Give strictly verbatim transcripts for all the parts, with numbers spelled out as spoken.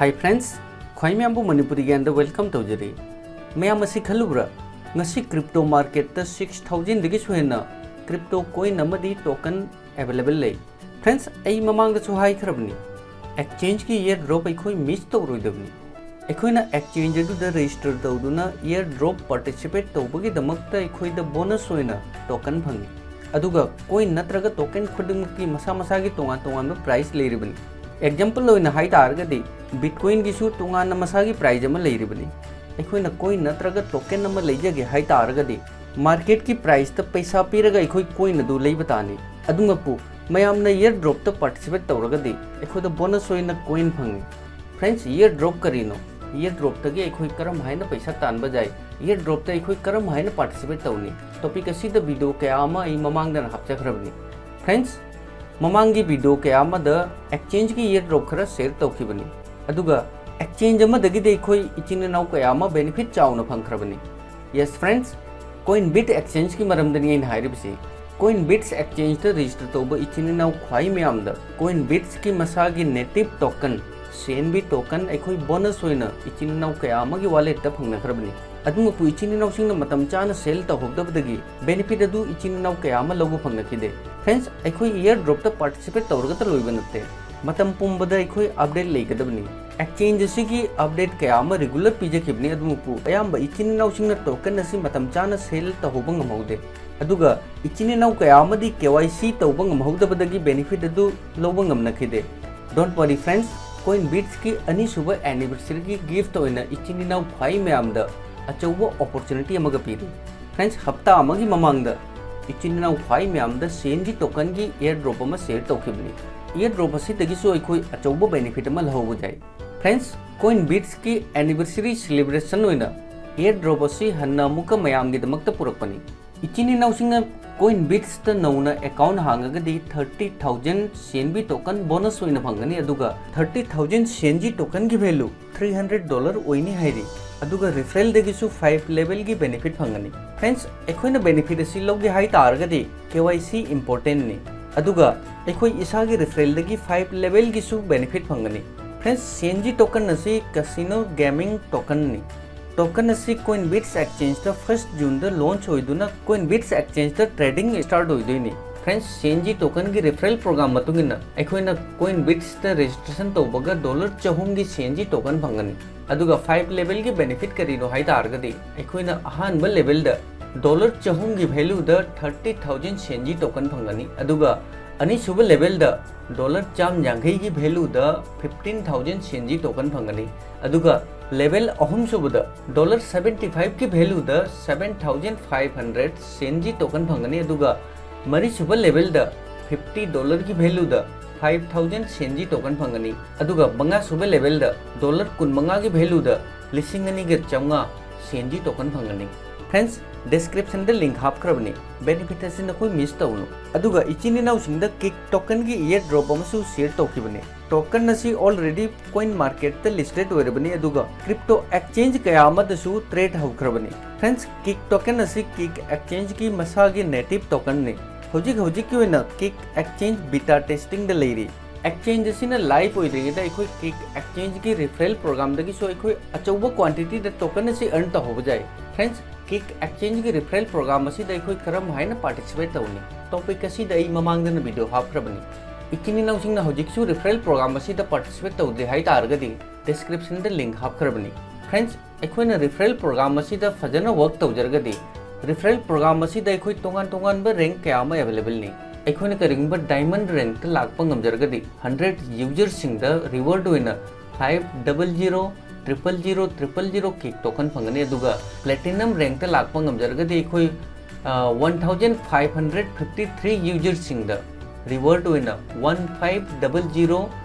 Hi friends, ꯈ꯭ꯋꯥꯏ ꯃꯌꯥꯝꯕꯨ Manipuri ꯒ꯭ꯌꯥꯟꯗ welcome ꯇꯧꯖꯔꯤ꯫ ꯃꯌꯥꯝ ꯑꯁꯤ ꯈꯜꯂꯨꯕ꯭ꯔꯥ? ꯉꯁꯤ crypto marketꯇ six thousandꯗꯒꯤꯁꯨ ꯍꯦꯟꯅ crypto coin ꯑꯃꯗꯤ token available ꯂꯩ꯫ Friends, ꯑꯩ ꯃꯃꯥꯡꯗꯁꯨ ꯍꯥꯏꯈ꯭ꯔꯕꯅꯤ, exchangeꯀꯤ airdrop ꯑꯩꯈꯣꯏ miss ꯇꯧꯔꯣꯏꯗꯕꯅꯤ꯫ ꯑꯩꯈꯣꯏꯅ exchange ꯑꯗꯨꯗ register ꯇꯧꯗꯨꯅ airdrop participate ꯇꯧꯕꯒꯤꯗꯃꯛꯇ ꯑꯩꯈꯣꯏꯗ bonus ꯑꯣꯏꯅ token ꯐꯪꯏ꯫ ꯑꯗꯨꯒ coin ꯅꯠꯇ꯭ꯔꯒ token ꯈꯨꯗꯤꯡꯃꯛꯀꯤ ꯃꯁꯥ ꯃꯁꯥꯒꯤ ꯇꯣꯉꯥꯟ ꯇꯣꯉꯥꯟꯕ price ꯂꯩꯔꯤꯕꯅꯤ꯫ Example ꯑꯣꯏꯅ ꯍꯥꯏ ꯇꯥꯔꯒꯗꯤ, Bitcoinꯒꯤꯁꯨ ꯇꯣꯉꯥꯟꯅ ꯃꯁꯥꯒꯤ price ꯑꯃ ꯂꯩꯔꯤꯕꯅꯤ꯫ ꯑꯩꯈꯣꯏꯅ coin ꯅꯠꯇ꯭ꯔꯒ token ꯑꯃ ꯂꯩꯖꯒꯦ ꯍꯥꯏ ꯇꯥꯔꯒꯗꯤ, marketꯀꯤ priceꯇ ꯄꯩꯁꯥ ꯄꯤꯔꯒ ꯑꯩꯈꯣꯏ coin ꯑꯗꯨ ꯂꯩꯕ ꯇꯥꯅꯤ꯫ ꯑꯗꯨꯃꯛꯄꯨ ꯃꯌꯥꯝꯅ airdropꯇ participate ꯇꯧꯔꯒꯗꯤ ꯑꯩꯈꯣꯏꯗ bonus ꯑꯣꯏꯅ coin ꯐꯪꯏ꯫ Friends, airdrop ꯀꯔꯤꯅꯣ? Airdropꯇꯒꯤ ꯑꯩꯈꯣꯏ ꯀꯔꯝ ꯍꯥꯏꯅ ꯄꯩꯁꯥ ꯇꯥꯟꯕ ꯌꯥꯏ? Airdropꯇ ꯑꯩꯈꯣꯏ ꯀꯔꯝ ꯍꯥꯏꯅ participate ꯇꯧꯅꯤ? Topic ꯑꯁꯤꯗ video ꯀꯌꯥ ꯑꯃ ꯑꯩ ꯃꯃꯥꯡꯗꯅ ꯍꯥꯞꯆꯈ꯭ꯔꯕꯅꯤ꯫ Friends, ꯃꯃꯥꯡꯒꯤ video ꯀꯌꯥ ꯑꯃꯗ exchangeꯀꯤ airdrop ꯈꯔ share ꯇꯧꯈꯤꯕꯅꯤ꯫ ꯑꯗꯨꯒ exchange ꯑꯃꯗꯒꯤꯗꯤ ꯑꯩꯈꯣꯏ ꯏꯆꯤꯟ ꯏꯅꯥꯎ ꯀꯌꯥ ꯑꯃ benefit ꯆꯥꯎꯅ ꯐꯪꯈ꯭ꯔꯕꯅꯤ꯫ Yes friends, CoinBit exchangeꯀꯤ ꯃꯔꯝꯗꯅꯤ ꯑꯩꯅ ꯍꯥꯏꯔꯤꯕꯁꯤ꯫ CoinBit exchangeꯇ register ꯇꯧꯕ ꯏꯆꯤꯟ ꯏꯅꯥꯎ ꯈ꯭ꯋꯥꯏ ꯃꯌꯥꯝꯗ CoinBitꯀꯤ ꯃꯁꯥꯒꯤ native token, CNB token, ꯑꯩꯈꯣꯏ bonus ꯑꯣꯏꯅ ꯏꯆꯤꯟ ꯏꯅꯥꯎ ꯀꯌꯥ ꯑꯃꯒꯤ walletꯇ ꯐꯪꯅꯈ꯭ꯔꯕꯅꯤ꯫ ꯑꯗꯨꯃꯛꯄꯨ ꯏꯆꯤꯟ ꯏꯅꯥꯎꯁꯤꯡꯅ ꯃꯇꯝ ꯆꯥꯅ sell ꯇꯧꯍꯧꯗꯕꯗꯒꯤ benefit ꯑꯗꯨ ꯏꯆꯤꯟ ꯏꯅꯥꯎ ꯀꯌꯥ ꯑꯃ ꯂꯧꯕ ꯐꯪꯅꯈꯤꯗꯦ꯫ Friends, ꯑꯩꯈꯣꯏ airdropꯇ participate ꯇꯧꯔꯒꯇ ꯂꯣꯏꯕ ꯅꯠꯇꯦ꯫ ꯃꯇꯝ ꯄꯨꯝꯕꯗ ꯑꯩꯈꯣꯏ update ꯂꯩꯒꯗꯕꯅꯤ꯫ Exchange ꯑꯁꯤꯒꯤ update ꯀꯌꯥ ꯑꯃ regular ꯄꯤꯖꯈꯤꯕꯅꯤ, ꯑꯗꯨꯃꯛꯄꯨ ꯑꯌꯥꯝꯕ ꯏꯆꯤꯟ ꯏꯅꯥꯎꯁꯤꯡꯅ token ꯑꯁꯤ ꯃꯇꯝ ꯆꯥꯅ sell ꯇꯧꯍꯧꯕ ꯉꯝꯍꯧꯗꯦ꯫ ꯑꯗꯨꯒ ꯏꯆꯤꯟ ꯏꯅꯥꯎ ꯀꯌꯥ ꯑꯃꯗꯤ KYC ꯇꯧꯕ ꯉꯝꯍꯧꯗꯕꯗꯒꯤ benefit ꯑꯗꯨ ꯂꯧꯕ ꯉꯝꯅꯈꯤꯗꯦ꯫ Don't worry friends, CoinBitꯀꯤ ꯑꯅꯤꯁꯨꯕ anniversaryꯒꯤ gift ꯑꯣꯏꯅ ꯏꯆꯤꯟ ꯏꯅꯥꯎ ꯈ꯭ꯋꯥꯏ ꯃꯌꯥꯝꯗ ꯑꯆꯧꯕ opportunity ꯑꯃꯒ ꯄꯤꯔꯤ꯫ Friends, ꯍꯞꯇꯥ ꯑꯃꯒꯤ ꯃꯃꯥꯡꯗ ꯏꯆꯤꯟ ꯏꯅꯥꯎ ꯈ꯭ꯋꯥꯏ ꯃꯌꯥꯝꯗ CNB tokenꯒꯤ airdrop ꯑꯃ share ꯇꯧꯈꯤꯕꯅꯤ꯫ Airdrop ꯑꯁꯤꯗꯒꯤꯁꯨ ꯑꯩꯈꯣꯏ ꯑꯆꯧꯕ benefit ꯑꯃ ꯂꯧꯍꯧꯕ ꯌꯥꯏ꯫ Friends, CoinBitꯀꯤ anniversary celebration ꯑꯣꯏꯅ airdrop ꯑꯁꯤ ꯍꯟꯅ ꯑꯃꯨꯛꯀ ꯃꯌꯥꯝꯒꯤꯗꯃꯛꯇ ꯄꯨꯔꯛꯄꯅꯤ꯫ ꯏꯆꯤꯟ ꯏꯅꯥꯎꯁꯤꯡꯅ CoinBitꯇ ꯅꯧꯅ account ꯍꯥꯡꯉꯒꯗꯤ thirty thousand CNB token bonus ꯑꯣꯏꯅ ꯐꯪꯒꯅꯤ, ꯑꯗꯨꯒ thirty thousand CNB tokenꯒꯤ value three hundred dollar ꯑꯣꯏꯅꯤ ꯍꯥꯏꯔꯤ꯫ ꯑꯗꯨꯒ referralꯗꯒꯤꯁꯨ five levelꯒꯤ benefit ꯐꯪꯒꯅꯤ꯫ Friends, ꯑꯩꯈꯣꯏꯅ benefit ꯑꯁꯤ ꯂꯧꯒꯦ ꯍꯥꯏ ꯇꯥꯔꯒꯗꯤ KYC importantꯅꯤ꯫ ꯑꯗꯨꯒ ꯑꯩꯈꯣꯏ ꯏꯁꯥꯒꯤ referralꯗꯒꯤ five levelꯒꯤꯁꯨ benefit ꯐꯪꯒꯅꯤ꯫ Friends, CNG token ꯑꯁꯤ casino gaming tokenꯅꯤ꯫ Token ꯑꯁꯤ CoinBits Exchangeꯇ first Juneꯗ launch ꯑꯣꯏꯗꯨꯅ CoinBits Exchangeꯇ trading start ꯑꯣꯏꯗꯣꯏꯅꯤ꯫ Friends, CNG tokenꯒꯤ referral program ꯃꯇꯨꯡ ꯏꯟꯅ ꯑꯩꯈꯣꯏꯅ CoinBitsꯇ registration ꯇꯧꯕꯒ dollar ꯆꯍꯨꯝꯒꯤ CNG token ꯐꯪꯒꯅꯤ꯫ ꯑꯗꯨꯒ five levelꯒꯤ benefit ꯀꯔꯤꯅꯣ ꯍꯥꯏ ꯇꯥꯔꯒꯗꯤ, ꯑꯩꯈꯣꯏꯅ ꯑꯍꯥꯟꯕ levelꯗ dollar ꯆꯍꯨꯝꯒꯤ valueꯗ thirty thousand CNG token ꯐꯪꯒꯅꯤ꯫ ꯑꯗꯨꯒ ꯑꯅꯤꯁꯨꯕ levelꯗ dollar ꯆꯥꯝ ꯌꯥꯡꯈꯩꯒꯤ valueꯗ fifteen thousand CNG token ꯐꯪꯒꯅꯤ꯫ ꯑꯗꯨꯒ level ꯑꯍꯨꯝꯁꯨꯕꯗ dollar seventy fiveꯀꯤ valueꯗ seven thousand five hundred CNG token ꯐꯪꯒꯅꯤ꯫ ꯑꯗꯨꯒ ꯃꯔꯤꯁꯨꯕ levelꯗ fifty dollarꯒꯤ valueꯗ five thousand CNG token ꯐꯪꯒꯅꯤ꯫ ꯑꯗꯨꯒ ꯃꯉꯥꯁꯨꯕ levelꯗ dollar ꯀꯨꯟꯃꯉꯥꯒꯤ valueꯗ ꯂꯤꯁꯤꯡ ꯑꯅꯤꯒ ꯆꯥꯝꯃꯉꯥ CNG token ꯐꯪꯒꯅꯤ꯫ Friends, descriptionꯗ link ꯍꯥꯞꯈ꯭ꯔꯕꯅꯤ, benefit ꯑꯁꯤ ꯅꯈꯣꯏ miss ꯇꯧꯅꯨ꯫ ꯑꯗꯨꯒ ꯏꯆꯤꯟ ꯏꯅꯥꯎꯁꯤꯡꯗ Kick tokenꯒꯤ airdrop ꯑꯃꯁꯨ share ꯇꯧꯈꯤꯕꯅꯤ꯫ Token ꯑꯁꯤ already coin marketꯇ listed ꯑꯣꯏꯔꯕꯅꯤ, ꯑꯗꯨꯒ crypto exchange ꯀꯌꯥ ꯑꯃꯗꯁꯨ trade ꯍꯧꯈ꯭ꯔꯕꯅꯤ꯫ Friends, Kick token ꯑꯁꯤ Kick Exchangeꯒꯤ ꯃꯁꯥꯒꯤ native tokenꯅꯤ꯫ ꯍꯧꯖꯤꯛ ꯍꯧꯖꯤꯛꯀꯤ ꯑꯣꯏꯅ Kick Exchange beta testingꯗ ꯂꯩꯔꯤ꯫ Exchange ꯑꯁꯤꯅ live ꯑꯣꯏꯗ꯭ꯔꯤꯉꯩꯗ ꯑꯩꯈꯣꯏ Kick Exchangeꯒꯤ referral programꯗꯒꯤꯁꯨ ꯑꯩꯈꯣꯏ ꯑꯆꯧꯕ quantityꯗ token ꯑꯁꯤ earn ꯇꯧꯍꯧꯕ ꯌꯥꯏ꯫ Friends, Kick Exchangeꯒꯤ referral program ꯑꯁꯤꯗ ꯑꯩꯈꯣꯏ ꯀꯔꯝ ꯍꯥꯏꯅ participate ꯇꯧꯅꯤ? Topic ꯑꯁꯤꯗ ꯑꯩ ꯃꯃꯥꯡꯗꯅ video ꯍꯥꯞꯈ꯭ꯔꯕꯅꯤ꯫ ꯏꯆꯤꯟ ꯏꯅꯥꯎꯁꯤꯡꯅ ꯍꯧꯖꯤꯛꯁꯨ referral program ꯑꯁꯤꯗ participate ꯇꯧꯗ꯭ꯔꯤ ꯍꯥꯏ ꯇꯥꯔꯒꯗꯤ, descriptionꯗ link ꯍꯥꯞꯈ꯭ꯔꯕꯅꯤ꯫ Friends, ꯑꯩꯈꯣꯏꯅ referral program ꯑꯁꯤꯗ ꯐꯖꯅ work ꯇꯧꯖꯔꯒꯗꯤ, referral program ꯑꯁꯤꯗ ꯑꯩꯈꯣꯏ ꯇꯣꯉꯥꯟ ꯇꯣꯉꯥꯟꯕ rank ꯀꯌꯥ ꯑꯃ availableꯅꯤ꯫ ꯑꯩꯈꯣꯏꯅ ꯀꯔꯤꯒꯨꯝꯕ diamond rankꯇ ꯂꯥꯛꯄ ꯉꯝꯖꯔꯒꯗꯤ, hundred userꯁꯤꯡꯗ reward ꯑꯣꯏꯅ five double zero triple zero triple zero Kick token ꯐꯪꯒꯅꯤ꯫ ꯑꯗꯨꯒ platinum rankꯇ ꯂꯥꯛꯄ ꯉꯝꯖꯔꯒꯗꯤ, ꯑꯩꯈꯣꯏ one thousand five hundred fifty three userꯁꯤꯡꯗ reward ꯑꯣꯏꯅ one five double zero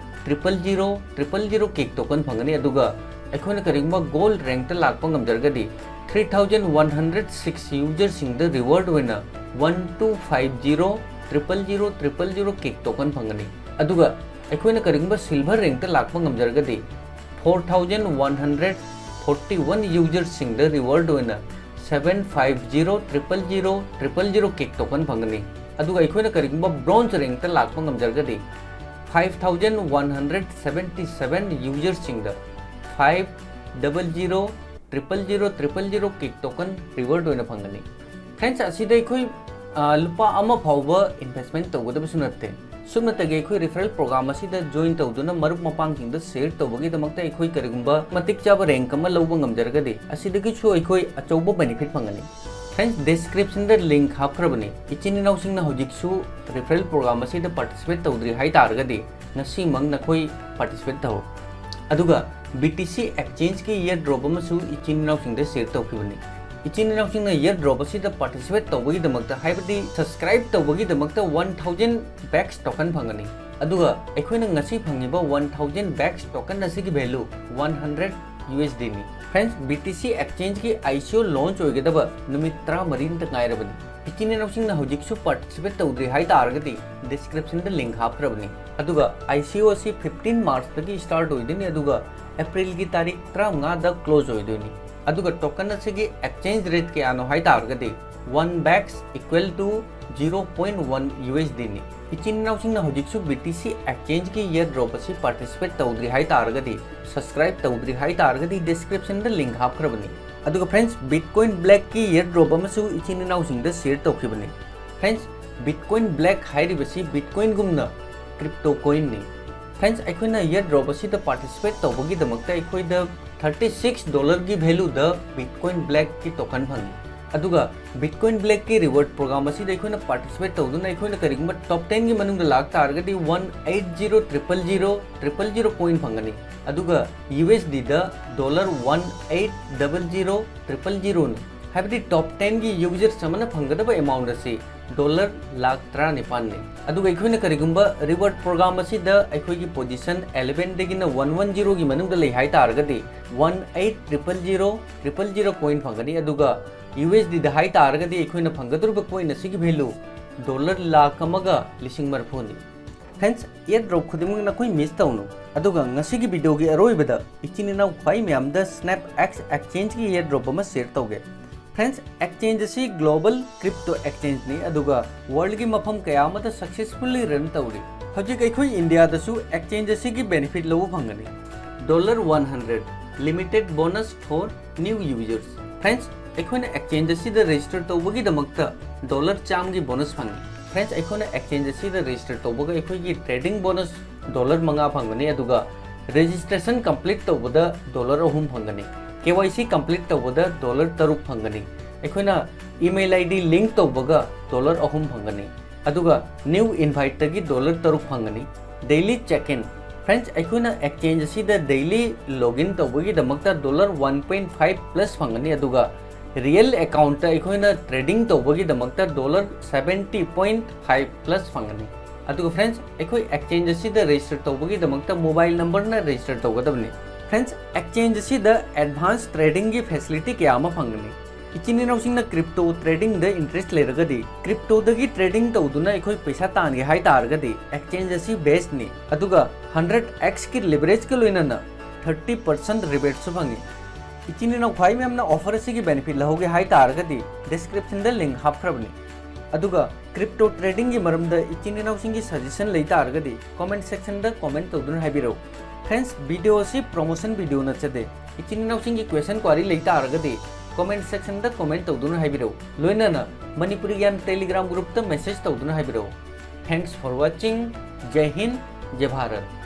triple zero triple zero Kick token ꯐꯪꯒꯅꯤ꯫ ꯑꯗꯨꯒ ꯑꯩꯈꯣꯏꯅ ꯀꯔꯤꯒꯨꯝꯕ gold rankꯇ ꯂꯥꯛꯄ ꯉꯝꯖꯔꯒꯗꯤ, three thousand one hundred six userꯁꯤꯡꯗ reward ꯑꯣꯏꯅ one two five zero triple zero triple zero Kick token ꯐꯪꯒꯅꯤ꯫ ꯑꯗꯨꯒ ꯑꯩꯈꯣꯏꯅ ꯀꯔꯤꯒꯨꯝꯕ silver rankꯇ ꯂꯥꯛꯄ ꯉꯝꯖꯔꯒꯗꯤ, four thousand one hundred forty one userꯁꯤꯡꯗ reward ꯑꯣꯏꯅ seven five zero triple zero triple zero Kick token ꯐꯪꯒꯅꯤ꯫ ꯑꯗꯨꯒ ꯑꯩꯈꯣꯏꯅ ꯀꯔꯤꯒꯨꯝꯕ bronze rankꯇ ꯂꯥꯛꯄ ꯉꯝꯖꯔꯒꯗꯤ, five thousand one hundred seventy seven userꯁꯤꯡꯗ five double zero triple zero triple zero Kick token reward ꯑꯣꯏꯅ ꯐꯪꯒꯅꯤ꯫ Friends, ꯑꯁꯤꯗ ꯑꯩꯈꯣꯏ, ꯑ, ꯂꯨꯄꯥ ꯑꯃ ꯐꯥꯎꯕ investment ꯇꯧꯒꯗꯕꯁꯨ ꯅꯠꯇꯦ꯫ ꯁꯨꯞꯅꯇꯒꯤ ꯑꯩꯈꯣꯏ referral program ꯑꯁꯤꯗ join ꯇꯧꯗꯨꯅ ꯃꯔꯨꯞ ꯃꯄꯥꯡꯁꯤꯡꯗ share ꯇꯧꯕꯒꯤꯗꯃꯛꯇ ꯑꯩꯈꯣꯏ ꯀꯔꯤꯒꯨꯝꯕ ꯃꯇꯤꯛ ꯆꯥꯕ rank ꯑꯃ ꯂꯧꯕ ꯉꯝꯖꯔꯒꯗꯤ ꯑꯁꯤꯗꯒꯤꯁꯨ ꯑꯩꯈꯣꯏ ꯑꯆꯧꯕ benefit ꯐꯪꯒꯅꯤ꯫ Friends, descriptionꯗ link ꯍꯥꯞꯈ꯭ꯔꯕꯅꯤ꯫ ꯏꯆꯤꯟ ꯏꯅꯥꯎꯁꯤꯡꯅ ꯍꯧꯖꯤꯛꯁꯨ referral program ꯑꯁꯤꯗ participate ꯇꯧꯗ꯭ꯔꯤ ꯍꯥꯏꯇꯥꯔꯒꯗꯤ ꯉꯁꯤꯃꯛ ꯅꯈꯣꯏ participate ꯇꯧ꯫ ꯑꯗꯨꯒ BTC exchangeꯀꯤ airdrop ꯑꯃꯁꯨ ꯏꯆꯤꯟ ꯏꯅꯥꯎꯁꯤꯡꯗ share ꯇꯧꯈꯤꯕꯅꯤ꯫ ꯏꯆꯤꯟ ꯏꯅꯥꯎꯁꯤꯡꯅ airdrop ꯑꯁꯤꯗ participate ꯇꯧꯕꯒꯤꯗꯃꯛꯇ, ꯍꯥꯏꯕꯗꯤ subscribe ꯇꯧꯕꯒꯤꯗꯃꯛꯇ one thousand BACS token ꯐꯪꯒꯅꯤ꯫ ꯑꯗꯨꯒ ꯑꯩꯈꯣꯏꯅ ꯉꯁꯤ ꯐꯪꯉꯤꯕ one thousand BACS token ꯑꯁꯤꯒꯤ value one hundred USDꯅꯤ꯫ Friends, BTC exchangeꯀꯤ ICO launch ꯑꯣꯏꯒꯗꯕ ꯅꯨꯃꯤꯠ ꯇꯔꯥꯃꯔꯤꯇ ꯉꯥꯏꯔꯕꯅꯤ꯫ ꯏꯆꯤꯟ ꯏꯅꯥꯎꯁꯤꯡꯅ ꯍꯧꯖꯤꯛꯁꯨ participate ꯇꯧꯗ꯭ꯔꯤ ꯍꯥꯏꯇꯥꯔꯒꯗꯤ descriptionꯗ link ꯍꯥꯞꯈ꯭ꯔꯕꯅꯤ꯫ ꯑꯗꯨꯒ ICO ꯑꯁꯤ fifteen Marchꯇꯒꯤ start ꯑꯣꯏꯗꯣꯏꯅꯤ, ꯑꯗꯨꯒ Aprilꯒꯤ ꯇꯥꯔꯤꯛ ꯇꯔꯥꯃꯉꯥꯗ close ꯑꯣꯏꯗꯣꯏꯅꯤ꯫ ꯑꯗꯨꯒ token ꯑꯁꯤꯒꯤ exchange rate ꯀꯌꯥꯅꯣ ꯍꯥꯏꯇꯥꯔꯒꯗꯤ one BACS equal to zero point one USDꯅꯤ꯫ ꯏꯆꯤꯟ ꯏꯅꯥꯎꯁꯤꯡꯅ ꯍꯧꯖꯤꯛꯁꯨ BTC exchangeꯀꯤ airdrop ꯑꯁꯤ participate ꯇꯧꯗ꯭ꯔꯤ ꯍꯥꯏꯇꯥꯔꯒꯗꯤ, subscribe ꯇꯧꯗ꯭ꯔꯤ ꯍꯥꯏꯇꯥꯔꯒꯗꯤ descriptionꯗ link ꯍꯥꯞꯈ꯭ꯔꯕꯅꯤ꯫ ꯑꯗꯨꯒ friends, Bitcoin Blackꯀꯤ airdrop ꯑꯃꯁꯨ ꯏꯆꯤꯟ ꯏꯅꯥꯎꯁꯤꯡꯗ share ꯇꯧꯈꯤꯕꯅꯤ꯫ Friends, Bitcoin Black ꯍꯥꯏꯔꯤꯕꯁꯤ Bitcoinꯒꯨꯝꯅ crypto coinꯅꯤ꯫ Friends, ꯑꯩꯈꯣꯏꯅ airdrop ꯑꯁꯤꯗ participate ꯇꯧꯕꯒꯤꯗꯃꯛꯇ ꯑꯩꯈꯣꯏꯗ thirty six dollarꯒꯤ valueꯗ Bitcoin Blackꯀꯤ token ꯐꯪꯉꯤ꯫ ꯑꯗꯨꯒ Bitcoin Blackꯀꯤ reward program ꯑꯁꯤꯗ ꯑꯩꯈꯣꯏꯅ participate ꯇꯧꯗꯨꯅ ꯑꯩꯈꯣꯏꯅ ꯀꯔꯤꯒꯨꯝꯕ top tenꯒꯤ ꯃꯅꯨꯡꯗ ꯂꯥꯛ ꯇꯥꯔꯒꯗꯤ one eight zero triple zero triple zero coin ꯐꯪꯒꯅꯤ꯫ ꯑꯗꯨꯒ USDꯗ dollar one eight double zero triple zeroꯅꯤ꯫ ꯍꯥꯏꯕꯗꯤ top tenꯒꯤ users ꯑꯃꯅ ꯐꯪꯒꯗꯕ amount ꯑꯁꯤ dollar ꯂꯥꯛ ꯇꯔꯥꯅꯤꯄꯥꯟꯅꯤ꯫ ꯑꯗꯨꯒ ꯑꯩꯈꯣꯏꯅ ꯀꯔꯤꯒꯨꯝꯕ reward program ꯑꯁꯤꯗ ꯑꯩꯈꯣꯏꯒꯤ position elevenꯗꯒꯤꯅ one one zeroꯒꯤ ꯃꯅꯨꯡꯗ ꯂꯩ ꯍꯥꯏ ꯇꯥꯔꯒꯗꯤ one eight triple zero triple zero coin ꯐꯪꯒꯅꯤ꯫ ꯑꯗꯨꯒ USDꯗ ꯍꯥꯏ ꯇꯥꯔꯒꯗꯤ ꯑꯩꯈꯣꯏꯅ ꯐꯪꯒꯗꯧꯔꯤꯕ coin ꯑꯁꯤꯒꯤ value dollar ꯂꯥꯛ ꯑꯃꯒ ꯂꯤꯁꯤꯡ ꯃꯔꯤꯐꯨꯅꯤ꯫ Friends, airdrop ꯈꯨꯗꯤꯡꯃꯛ ꯅꯈꯣꯏ miss ꯇꯧꯅꯨ꯫ ꯑꯗꯨꯒ ꯉꯁꯤꯒꯤ videoꯒꯤ ꯑꯔꯣꯏꯕꯗ ꯏꯆꯤꯟ ꯏꯅꯥꯎ ꯈ꯭ꯋꯥꯏ ꯃꯌꯥꯝꯗ SnapX exchangeꯀꯤ airdrop ꯑꯃ share ꯇꯧꯒꯦ꯫ Friends, exchange ꯑꯁꯤ global crypto exchangeꯅꯤ, ꯑꯗꯨꯒ worldꯒꯤ ꯃꯐꯝ ꯀꯌꯥ ꯑꯃꯗ successfully run ꯇꯧꯔꯤ꯫ ꯍꯧꯖꯤꯛ ꯑꯩꯈꯣꯏ ꯏꯟꯗꯤꯌꯥꯗꯁꯨ exchange ꯑꯁꯤꯒꯤ benefit ꯂꯧꯕ ꯐꯪꯒꯅꯤ꯫ Dollar one hundred limited bonus for new users꯫ Friends, ꯑꯩꯈꯣꯏꯅ exchange ꯑꯁꯤꯗ register ꯇꯧꯕꯒꯤꯗꯃꯛꯇ dollar ꯆꯥꯝꯃꯒꯤ bonus ꯐꯪꯉꯤ꯫ Friends, ꯑꯩꯈꯣꯏꯅ exchange ꯑꯁꯤꯗ register ꯇꯧꯕꯒ ꯑꯩꯈꯣꯏꯒꯤ trading bonus dollar ꯃꯉꯥ ꯐꯪꯒꯅꯤ, ꯑꯗꯨꯒ registration complete ꯇꯧꯕꯗ dollar ꯑꯍꯨꯝ ꯐꯪꯒꯅꯤ꯫ KYC complete ꯇꯧꯕꯗ dollar ꯇꯔꯨꯛ ꯐꯪꯒꯅꯤ꯫ ꯑꯩꯈꯣꯏꯅ email ID link ꯇꯧꯕꯒ dollar ꯑꯍꯨꯝ ꯐꯪꯒꯅꯤ꯫ ꯑꯗꯨꯒ new inviteꯇꯒꯤ dollar ꯇꯔꯨꯛ ꯐꯪꯒꯅꯤ꯫ Daily check in꯫ Friends, ꯑꯩꯈꯣꯏꯅ exchange ꯑꯁꯤꯗ daily login ꯇꯧꯕꯒꯤꯗꯃꯛꯇ dollar one point five plus ꯐꯪꯒꯅꯤ, ꯑꯗꯨꯒ real accountꯇ ꯑꯩꯈꯣꯏꯅ trading ꯇꯧꯕꯒꯤꯗꯃꯛꯇ dollar seventy point five plus ꯐꯪꯒꯅꯤ꯫ ꯑꯗꯨꯒ friends, ꯑꯩꯈꯣꯏ exchange ꯑꯁꯤꯗ register ꯇꯧꯕꯒꯤꯗꯃꯛꯇ mobile numberꯅ register ꯇꯧꯒꯗꯕꯅꯤ꯫ Friends, exchange ꯑꯁꯤꯗ advance tradingꯒꯤ facility ꯀꯌꯥ ꯑꯃ ꯐꯪꯒꯅꯤ꯫ ꯏꯆꯤꯟ ꯏꯅꯥꯎꯁꯤꯡꯅ crypto tradingꯗ interest ꯂꯩꯔꯒꯗꯤ, cryptoꯗꯒꯤ trading ꯇꯧꯗꯨꯅ ꯑꯩꯈꯣꯏ ꯄꯩꯁꯥ ꯇꯥꯟꯒꯦ ꯍꯥꯏ ꯇꯥꯔꯒꯗꯤ, exchange ꯑꯁꯤ bestꯅꯤ꯫ ꯑꯗꯨꯒ hundred xꯀꯤ leverageꯀ ꯂꯣꯏꯅꯅ thirty percent rebateꯁꯨ ꯐꯪꯉꯤ꯫ ꯏꯆꯤꯟ ꯏꯅꯥꯎ ꯈ꯭ꯋꯥꯏ ꯃꯌꯥꯝꯅ offer ꯑꯁꯤꯒꯤ benefit ꯂꯧꯍꯧꯒꯦ ꯍꯥꯏ ꯇꯥꯔꯒꯗꯤ, descriptionꯗ link ꯍꯥꯞꯈ꯭ꯔꯕꯅꯤ꯫ ꯑꯗꯨꯒ crypto tradingꯒꯤ ꯃꯔꯝꯗ ꯏꯆꯤꯟ ꯏꯅꯥꯎꯁꯤꯡꯒꯤ suggestion ꯂꯩ ꯇꯥꯔꯒꯗꯤ, comment sectionꯗ comment ꯇꯧꯗꯨꯅ ꯍꯥꯏꯕꯤꯔꯛꯎ꯫ Friends, video ꯑꯁꯤ promotion video ꯅꯠꯆꯗꯦ꯫ ꯏꯆꯤꯟ ꯏꯅꯥꯎꯁꯤꯡꯒꯤ question query ꯂꯩ ꯇꯥꯔꯒꯗꯤ, comment sectionꯗ comment ꯇꯧꯗꯨꯅ ꯍꯥꯏꯕꯤꯔꯛꯎ꯫ ꯂꯣꯏꯅꯅ ꯃꯅꯤꯄꯨꯔꯤ ꯒ꯭ꯌꯥꯟ Telegram groupꯇ message ꯇꯧꯗꯨꯅ ꯍꯥꯏꯕꯤꯔꯛꯎ꯫ Thanks for watching. ꯖꯩ Hind, ꯖꯩ Bharat.